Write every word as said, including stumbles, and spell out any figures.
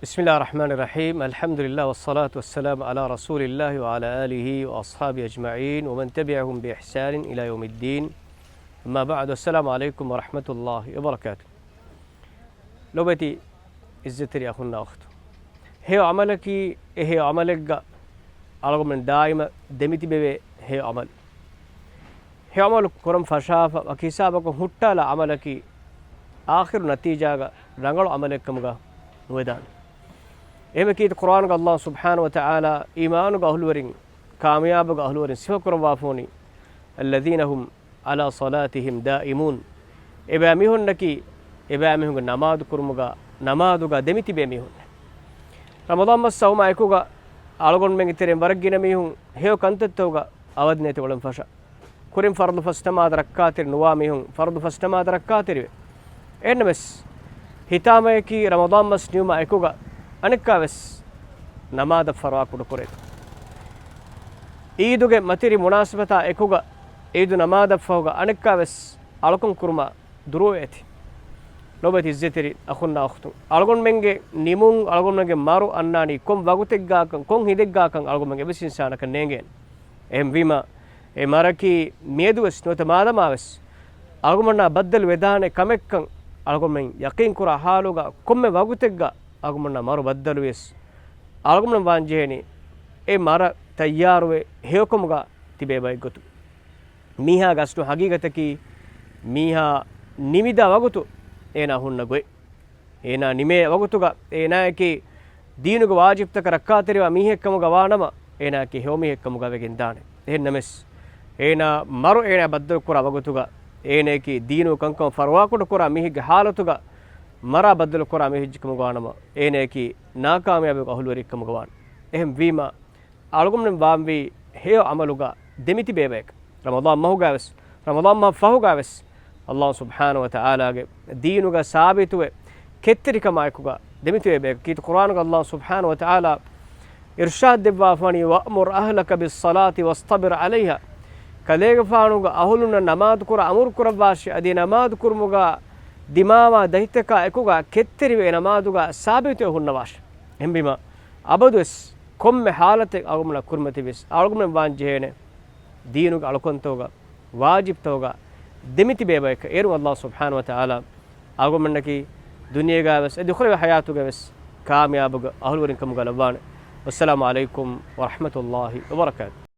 بسم الله الرحمن الرحيم. الحمد لله والصلاة والسلام على رسول الله وعلى آله وأصحابه أجمعين ومن تبعهم بإحسان إلى يوم الدين. أما بعد. السلام عليكم ورحمة الله وبركاته. ލޮބުވެތި އިއްޒަތްތެރި އަޚުންނާ އުޚްތުން. ހެޔޮ ޢަމަލަކީ އެ ހެޔޮ ޢަމަލެއްގަ އަޅުގަނޑުމެން ދާއިމަށް ދެމިތިބެވޭ ހެޔޮ ޢަމަލު. ހެޔޮ ޢަމަލު ކުރަން ފަށާފަ ވަކި ހިސާބަކުން ހުއްޓާލާ ޢަމަލަކީ އާޚިރު ނަތީޖާގަ ރަނގަޅު ޢަމަލެއްކަމުގަ ނުވެދާނެ. އެހެންވެ ކީރިތި ޤުރްއާނުގަ ﷲ ސުބްޙާނަހޫ ވަތަޢާލާ އީމާނުގެ އަހުލުވެރިން، ކާމިޔާބުގެ އަހުލުވެރިން ސިފަކުރައްވާފަ ވަނީ، الذين هم على صلاتهم دائمون. އެބައިމީހުންނަކީ، އެބައިމީހުންގެ ނަމާދު ކުރުމުގަ، ނަމާދުގަ ދެމިތިބޭ މީހުން. ރަމަޟާން މަސް އައުމާ އެކުގަ އަޅުގަނޑުމެންގެ ތެރެއިން ވަރަށް ގިނަ މީހުން ހެޔޮ ކަންތައްތަކުގަ އަވަދިނެތި އުޅެން ފަށާ. ކުރިން ފަރުޟު ފަސް ނަމާދަށް ރައްކާތެރި ނުވާ މީހުން ފަރުޟު ފަސް ނަމާދަށް ރައްކާތެރިވޭ. އެހެންނަމަވެސް، ހިތާމަޔަކީ ރަމަޟާން މަސް ނިމުމާ އެކުގަ އަނެއްކާވެސް ނަމާދަށް ފަރުވާކުޑަކުރޭ. އީދުގެ މަތިރި މުނާސަބަތާ އެކުގަ އީދު ނަމާދަށްފަހުގަ އަނެއްކާވެސް އަޅުކަން ކުރުމާ ދުރުވެ އެތި. ލޮބުވެތި އިއްޒަތްތެރި އަޚުންނާ އުޚްތުން. އަޅުގަނޑުމެންގެ ނިމުން، އަޅުގަނޑުމެންގެ މަރު އަންނާނީ ކޮން ވަގުތެއްގާކަން، ކޮން ހިނދެއްގާކަން އަޅުގަނޑުމެން އެއްވެސް އިންސާނަކަށް ނޭނގޭނެ. އެހެންވީމަ، އެ މަރަކީ މިއަދުވެސް ނުވަތަ މާދަމާވެސް އަޅުގަނޑުމެންނާ ބައްދަލު ވެދާނެ ކަމެއްކަން އަޅުގަނޑުމެން ޔަޤީން ކުރާ ޙާލުގަ ކޮންމެ ވަގުތެއްގަ އަޅުގަނޑުމެންނާ މަރު ބައްދަލުވިޔަސް، އަޅުގަނޑުމެން ވާންޖެހޭނީ އެ މަރަށް ތައްޔާރުވެ ހެޔޮކަމުގަ ތިބޭ ބައެއްގޮތުން. މީހާގެ އަސްލު ޙަޤީޤަތަކީ، މީހާ ނިމިދާ ވަގުތު އޭނާ ހުންނަ ގޮތް. އޭނާ ނިމޭ ވަގުތުގަ އޭނާއަކީ ދީނުގެ ވާޖިބްތަކަށް ރައްކާތެރިވާ މީހެއްކަމުގަ ވާނަމަ، އޭނާއަކީ ހެޔޮމީހެއްކަމުގަ ވެގެންދާނެ. އެހެންނަމަވެސް، އޭނާ މަރު އޭނާ ބައްދަލުކުރާ ވަގުތުގަ، އޭނާއަކީ ދީނުގެ ކަންކަމަށް ފަރުވާކުޑަކުރާ މީހެއްގެ ޙާލަތުގަ މަރާ ބައްދަލުކުރާ މީހެއްކަމުގަ ވާނަމަ، އޭނާއަކީ ނާކާމިޔާބުގެ އަހުލުވެރިއެއްކަމުގަ ވާނެ. އެހެންވީމަ، އަޅުގަނޑުމެން ވާންވީ ހެޔޮ ޢަމަލުގަ ދެމިތިބޭ ބަޔަކަށް. ރަމަޟާން މަހުގަވެސް، ރަމަޟާން މަހަށް ފަހުގަވެސް، ﷲ ސުބްޙާނަހޫ ވަތަޢާލާގެ ދީނުގަ ސާބިތުވެ، ކެތްތެރިކަމާއެކުގަ ދެމިތިބޭ ބަޔަކަށް. ކީރިތި ޤުރްއާނުގަ ﷲ ސުބްޙާނަހޫ ވަތަޢާލާ އިރްޝާދު ދެއްވާފަވަނީ، وأمر أهلك بالصلاة واصطبر عليها. ކަލޭގެފާނުގެ އަހުލުންނަށް ނަމާދުކުރަން އަމުރުކުރައްވާށި، އަދި ނަމާދުކުރުމުގަ ދިމާވާ ދަތިތަކާ އެކުގަ ކެތްތެރިވެ ނަމާދުގަ ސާބިތުވެ ހުންނަވާށި. އެހެންވީމަ، އަބަދުވެސް ކޮންމެ ޙާލަތެއް އަޅުގަނޑުމެންނަށް ކުރިމަތިވިޔަސް، އަޅުގަނޑުމެން ވާންޖެހޭނެ ދީނުގެ އަޅުކަންތަކުގަ، ވާޖިބްތަކުގަ ދެމިތިބޭ ބަޔަކަށް. އޭރު ﷲ ސުބްޙާނަހޫ ވަތަޢާލާ އަޅުގަނޑުމެންނަކީ ދުނިޔޭގަވެސް އަދި އުޚްރަވީ ޙަޔާތުގަވެސް ކާމިޔާބުގެ އަހުލުވެރިންކަމުގަ ލައްވާނެ. ވައްސަލާމު ޢަލައިކުމް ވަރަޙްމަތުﷲ ވަބަރަކާތު.